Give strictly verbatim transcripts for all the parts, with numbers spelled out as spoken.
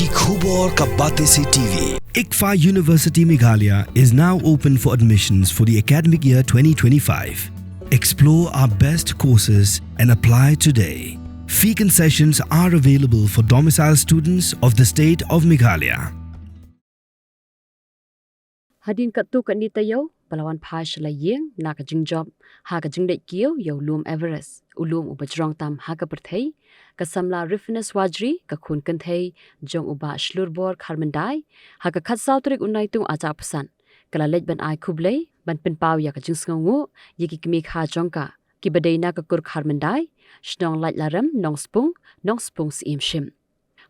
Khubor ka Batesi T V. ICFAI University Meghalaya is now open for admissions for the academic year twenty twenty-five. Explore our best courses and apply today. Fee concessions are available for domicile students of the state of Meghalaya. Hadien katto katne taïew ba la wan phai sha la ïing na ka jingjop ha ka jingleit kiew ïa u lum Everest, u lum uba jrong tam ha ka pyrthei, ka samla Rifinus Wajri, ka khun kynthei jong u Bah Shlurbor Kharmyndai, ha ka khatsaw tarik u Naitung arhajar arphew san, ka la leit ban ai khublei, ban pynpaw ïa ka jingsngewnguh ïa ki kmie kha jong ka, kiba dei na ka kur Kharmyndai, shnong Laitlarem, Nongspung, Nongspung Syiem Shim.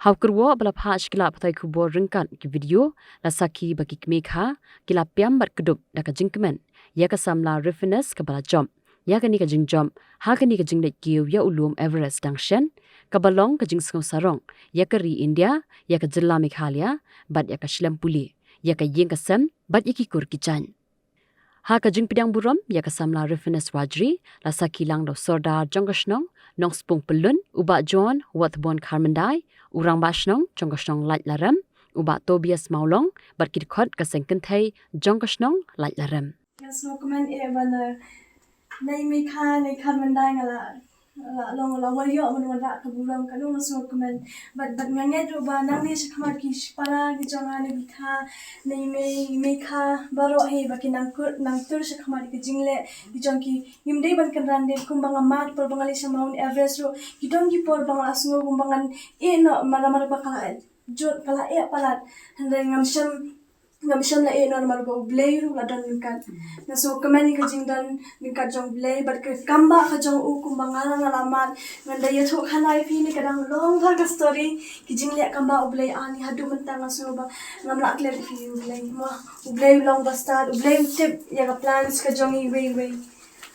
Ha u kyrwoh ba la phah sha ki lad pathai khubor ryngkat ki video, la sakhi ba ki kmie kha ki la pynïap bad kdup da ka jingkmen ïa ka samla Rifinus kaba la jop ïa kane ka jingjop ha kane ka jingleit kiew ïa u lum Everest dang shen, kaba long ka jingsngew sarong ïa ka ri India, ïa ka jylla Meghalaya, bad ïa ka shlem pule, ïa ka ïing ka sem bad ïa ki kur ki jaiñ. Ha ka jingpdiang burom ïa ka samla Rifinus Wajri, la sakhi lang da u Sordar jong ka shnong Nongspung Pyllun, u Bah John Watbon Kharmyndai, u Rangbah Shnong jong ka shnong Laitlarem, u Bah Tobias Mawlong, bad ki dkhot ka seng kynthei jong ka shnong Laitlarem. Nga sngewkmen eh ba na, na i mei kha, na i Kharmyndai nga la, la long la wal ïoh ban wanrah ka burom, ka long nga sngewkmen. Bad, bad nga ngeit ruh ba nangne shakhmat ki shipara ki jong nga, na i mei kha, na i mei, i mei kha baroh hi ba ki nang kur, nang tur shakhmat ïa ka jingleh ki jong ki. Ngim dei ban kynran de, kumba nga mad por ba nga leit sha Mount Everest ruh, ki don ki por ba nga sngew kumba ngan ïeh noh, namar ba ka la jot, ka la ïeh palat. Hynrei ngam shym, ngam shym la ïeh noh namar ba U Blei ruh u la don ryngkat. Nga sngewkmen ïa ka jingdon ryngkat jong U Blei bad ka kam ba ka jong u, kumba nga la, nga la mad. Ngan da ïathuh khana ïa phi, ne ka dang long bha ka story. Ki jingleh kam ba U Blei, ani haduh mynta nga sngew ba ngam lah klet ïa phi, U Blei. Mo, U Blei u long bastad, U Blei u tip ïa ka plans ka jong iwei iwei.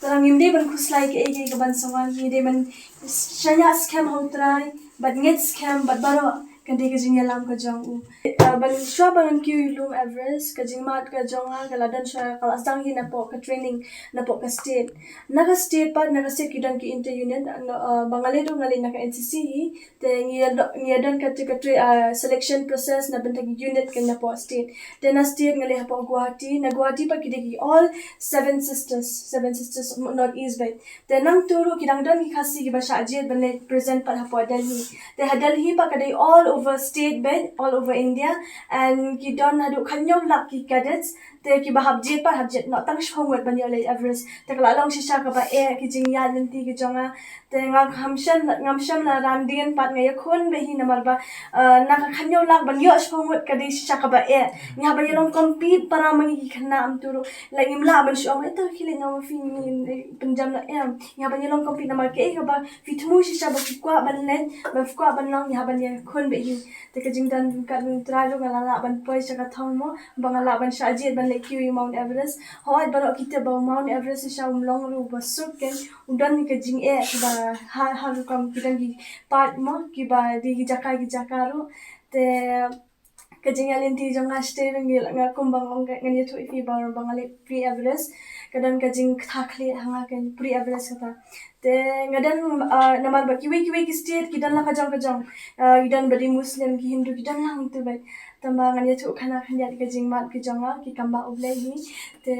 Te ngim dei ban khuslai kaei kaei kaban sa wan, ngi dei ban shaniah skhem ha U Trai bad ngeit skhem bad baroh kan dei ka jingïalam ka jong u. Eh, ban shuwa ba ngan kiew ïa u lum Everest, ka jingmad ka jong nga ka la don shuwa, ka la sdang hi napoh ka training, napoh ka state. Na ka state pat, na ka state ki don ki inter unit, eh, ba nga leit ruh nga leit na ka N C C hi, te ngi ïa do-, ngi ïa don kata ka tra-, ah, selection process na bynta ki unit ka napoh state. Te na state nga leit hapoh Guwahati, na Guwahati pat ki dei ki all Seven Sisters, Seven Sisters North East bad. Te nangtu ruh ki dang don ki Khasi kiba shah jied ban leit present pat hapoh Delhi. Te ha Delhi pat ka dei all over state bad, all over India, and ki don haduh khathynñiew lak ki cadets. Te kiba hap jied pat hap jied noh tang shiphew ngut ban ïoh leit Everest. Te ka la long shisha kaba eh ki jingïaid lynti ki jong nga. Te nga ngam shym, ngam shym la ran dien pat, nga ïakhun beit hi namar ba, eh, na ka khathynñiew lak ban ïoh shiphew ngut ka dei shisha kaba eh. Ngi hap ban ïalong compete para ma ngi ki khynnah, mynta ruh, like, ngim lah ban shu ong, eh, to khie leit noh ma phi, ngi pynjam noh, em. Ngi hap ban ïalong compete namar kaei kaba phi thmu shisha ba phi kwah ban leit, ba phi kwah ban long, ngi hap ban ïakhun beit hi. Te ka jingdon ryngkat U Trai ruh nga la lah ban poi sha ka thong mo, ba nga lah ban shah jied ban leit kiew ïa u Mount Everest. Hooid, baroh ki tip ba u Mount Everest shisha um long ruh uba suk, kan, u don ka jingeh ba ha, ha rukom ki don ki part mo, kiba dei ki jaka ki jaka ruh. Te ka jingïaid lynti jong nga shatei ruh ngi, nga kumba nga ong, ngan ïathuh ïa phi ba, ba nga leit pre-Everest. Ka don ka jingkthah khlieh ha nga, kan, pre-Everest kata. Te nga don, ah, namar ba kiwei kiwei ki state ki don la ka jong ka jong. Ah, ki don ba dei Muslim, ki Hindu, ki don la nangtu bad. Tangba ngan ïathuh khana khyndiat ka jingmad ka jong nga, ki kam ba U Blei hi. Te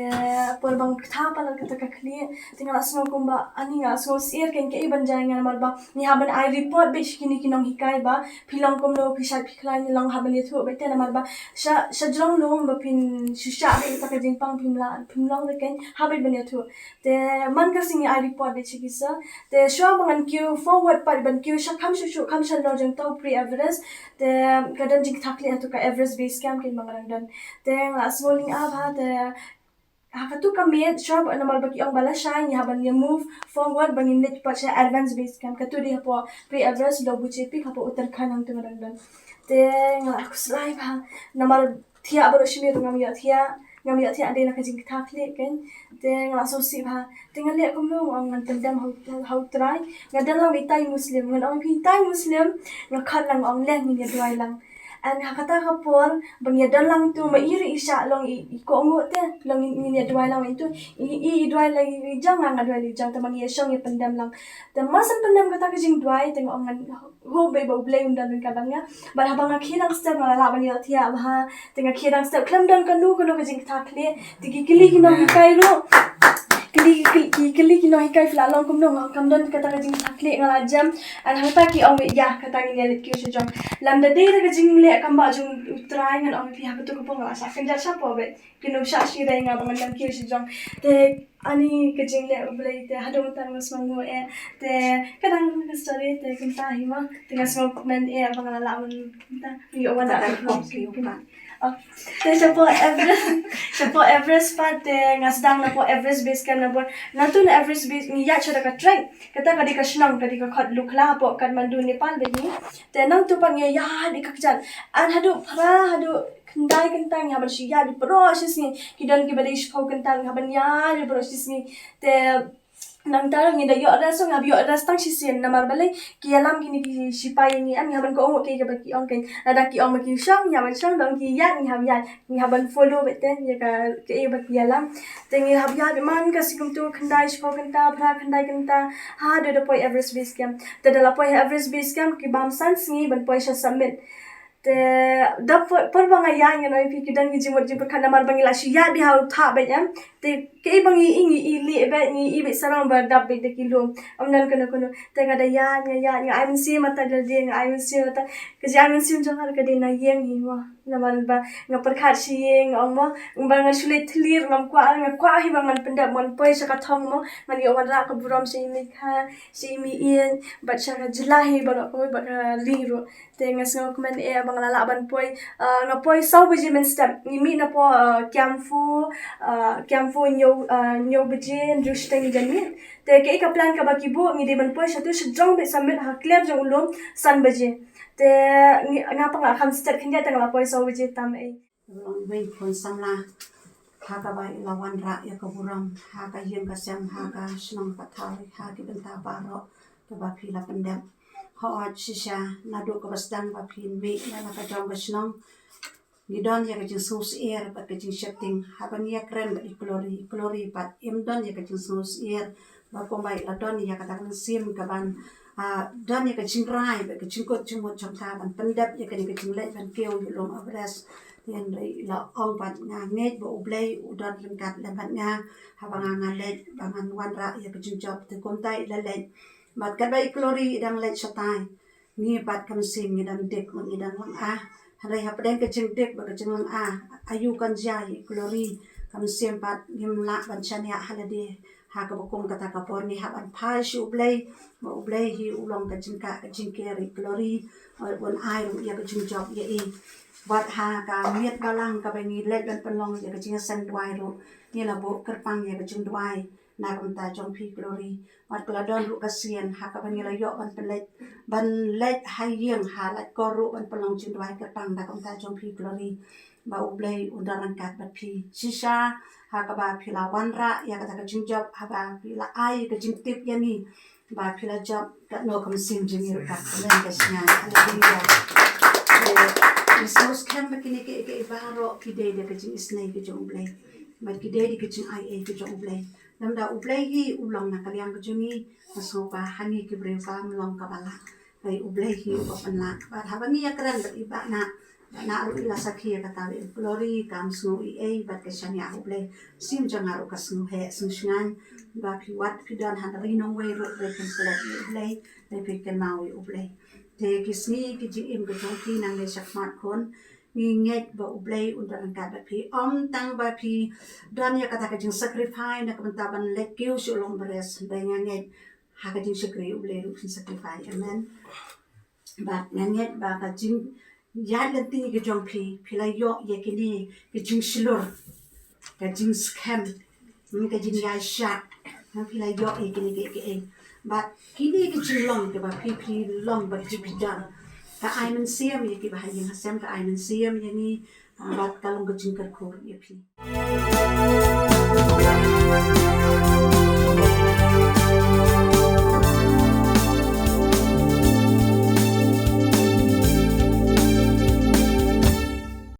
por ba nga kthah palat kata ka khlieh, te nga la sngew kumba, ani nga la sngew syier, kan, kaei ban jia ïa nga namar ba ngi hap ban ai report beit sha kine ki nonghikai ba phi long kumno, phi shait phi khlaiñ, long hap ban ïathuh beit te namar ba sha, sha jrong lum ba phin shu shah beit kata ka jingpang, phim lah, phim long re, kan, hap beit ban ïathuh. Te man ka sngi ai report beit sha ki sir. Te shuwa ba ngan kiew forward pat ban kiew sha kham shuh shuh, kham shalor jong uta u pre-Everest, te ka don jingkthah khlieh ha uta ka Everest Base Camp, kan, ba nga dang don. Te nga la sngew lyngngoh bha, te ha katu ka miet, shuwa ba, namar ba ki ong ba lashai ngi hap ban ïa move forward ba ngin leit pat sha Advance Base Camp, katu dei hapoh pre-Everest, Lhobujepi, hapoh Uttarakhand, hangtu nga dang don. Te nga la khuslai bha, namar thiah baroh shi miet ngam ïoh thiah, ngam ïoh thiah dei na ka jingkthah khlieh, kan. Te nga la sngewsih bha. Te nga leh kumno, nga ong ngan pyndem ha U, ha U Trai. Nga don lang bad itai Muslim, ngan ong ïa phi itai Muslim, nga khot lang, nga ong leh ngin ïa duwai lang. And ha kata ka por ba ngi ïa don lang tu, ma i ruh i shah long i, i kohnguh te, long i, ngin ïa duwai lang i tu, i, i, i duwai la i jong, nga, nga duwai la i jong, te ba ngi ïa shong ïa pyndem lang. Te mar shen pyndem kata ka jingduwai, te nga ong ngan hope ba U Blei un don ryngkat bad nga. Bad haba nga khie dang step nga la lah ban ïohthiah bha, te nga khie dang step khlem don kano kano ka jingkitkhlieh. Te ki kylli ki nonghikai ruh, kylli, kylli, ki kylli ki nonghikai phi la long kumno, nga ong kam don kata ka jingkitkhlieh, nga la jem. And hangta ki ong ïa kata ngin ïa leit kiew sha jong. Lymda dei da ka jingleh kam ba jong U Trai, ngan ong ïa phi ha kato ka por nga la shah kynjat shapoh beit. Ki nong shah shirei nga ba ngan ym kiew sha jong. Te ani ka jingleh U Blei te haduh mynta nga sngewbha eh. Te ka dang ka story te kumta hi mo. Te nga sngewkmen eh ba nga la lah ban kumta. Ïoh wan da. Te shapoh Everest, shapoh Everest pat te nga sdang napoh Everest Base Camp, napoh nangtu na Everest Base ngi ïaid sha da ka trek. Kata ka dei ka shnong, ka dei ka khot Lukhla hapoh Kathmandu, Nepal beit hi. Te nangtu pat ngi ïaid ïa ka kjat. An haduh phra, haduh khyndai kynta ngi hap ban shu ïaid baroh shi sngi. Ki don kiba dei shiphew kynta, ngi hap ban ïaid baroh shi sngi. Te nangta ruh ngi da ïoh rest, ngi hap ïoh rest tang shisien namar balei ki ïalam kine ki shipai ïa ngi, em, ngi hap ban kohnguh kaei kaba ki ong, kaei lada ki ong ba ki shong ngi hap ban shong, lada ki ïaid ngi hap ïaid, ngi hap ban follow beit te ïa ka, kaei ba ki ïalam. Te ngi hap ïaid man ka sngi kumtu khyndai shiphew kynta, phra khyndai kynta, haduh da poi Everest Base Camp. Te da la poi Everest Base Camp ki bam san sngi ban poi sha summit. Te da por, por ba nga ïaid, ngan ong ïa phi, ki don ki jingmut jingpyrkhat namar ba ngi la shu ïaid beit ha u thah beit, em. Te kaei ba ngi i, ngi i lieh beit, ngi i beit sarong ba dap beit da ki lum. Ym don kano kano. Te nga da ïaid, nga ïaid, nga ai mynsiem, mynta da lade nga ai mynsiem, mynta ka jingai mynsiem jong nga ka dei na ïing hi mo. Namar ba nga pyrkhat sha ïing, nga ong mo, ba ngan shu leit thylliej ngam kwah, nga kwah hi ba ngan pyndep, ngan poi sha ka thong mo, ngan ïoh wanrah ka burom sha i mei kha, sha i mei ïing, bad sha ka jylla hi baroh kawei, bad ka ri ruh. Te nga sngewkmen eh ba nga la lah ban poi. Ah, nga poi saw baje mynstep. Ngi mih napoh, ah, Thimphu, ah, Thimphu hynñiew, ah, hynñiew baje, hynriew shiteng ngi dang mih. Te kaei ka plan kaba ki buh, ngi dei ban poi shatu shajrong beit summit ha kliar jong u lum san baje. Te ngi, nga pat nga kham stet khyndiat te nga la poi saw baje tam eh. Long wei khun samla ha kaba i la wanrah ïa ka burom ha ka ïing ka sem, ha ka shnong ka thaw, ha ki bynta baroh kaba phi la pyndep. Hooid shisha naduh kaba sdang ba phin mih na la ka jong ka shnong, ngi don ïa ka jingsngewsyier bad ka jingsheptieng. Haba ngi ïakren bad i Glory, i Glory pat im don ïa ka jingsngewsyier. Ba kumba i la don ïa kata ka mynsiem kaban, ah, don ïa ka jingrai bad ka jingkut jingmut jong ka ban pyndep ïa kane ka jingleit ban kiew ïa u lum Everest. Hynrei i la ong pat, nga ngeit ba U Blei u don ryngkat lem bad nga haba nga, nga leit ba ngan wanrah ïa ka jingjop. Te kumta i la leit bad katba i Glory i dang leit shatai, ngi pat ka mynsiem ngi dang dik, ngi dang lynga. Hynrei hapdeng ka jingdik bad ka jinglynga, aïu kan jia ïa i Glory, ka mynsiem pat ngim lah ban shaniah ha lade. Ha kaba kum kata ka por ngi hap ban phai sha U Blei, ba U Blei hi u long ka jingkah ka jingker ïa i Glory, un ai ruh ïa ka jingjop ïa i. Bad ha ka miet balang kaba ngi leit ban pynlong ïa ka jingïaseng duwai ruh, ngi la buh kyrpang ïa ka jingduwai na ka bynta jong phi Glory. Bad ka la don ruh ka sien ha kaba ngi la ïoh ban pynleit, ban leit ha ïing ha laitkor ruh ban pynlong jingduwai kyrpang na ka bynta jong phi Glory, ba U Blei un don ryngkat bad phi. Shisha ha kaba phi la wanrah ïa kata ka jingjop, haba phi la ai ka jingtip ïa ngi ba phi la jop, katno ka mynsiem jong ngi ruh ka kmen ka shngain. Haleluya. Te ngi sngewskhem ba kine kiei kiei baroh ki dei da ka jingisynei ka jong U Blei. Bad ki dei da ka jingaiei ka jong U Blei. Lymda U Blei hi u long na ka liang ka jong ngi, nga sngewbha ha ngi ki briew kam long kaba lah. Hynrei U Blei hi uba pynlah. Bad haba ngi ïakren bad i Bah Nah, Bah Nah ruh i la sakhi ïa kata, ba i Glory kam sngew ei ei bad ka shaniah ha U Blei. Mynsiem jong nga ruh ka sngew heh sngewshngain. Ba phi wat phi don ha ri nongwei ruh, hynrei phin klet ïa U Blei, hynrei phi kynmaw ïa U Blei. Te ki sngi ki jingim ka jong phi nangne shakhmat khun, ngi ngeit ba U Blei un don ryngkat bad phi. Ym tang ba phi don ïa kata ka jingsacrifice na ka bynta ban leit kiew sha u lum Everest, hynrei nga ngeit ha ka jingshakri U Blei ruh phin sacrifice. Amen. Bad nga ngeit ba ka jingïaid lynti ka jong phi, phi la ïoh ïa kine ki jingshlur, ka jingskhem, hmm, ka jingïaishah, hmm, phi la ïoh ïa kine kiei kiei. Bad kine ki jinglong kiba phi, phi long bad jingpynjah, ka ai mynsiem ïa kiba ha ïing ha sem, ka ai mynsiem ïa ngi, bad ka long ka jingkyrkhu ïa phi.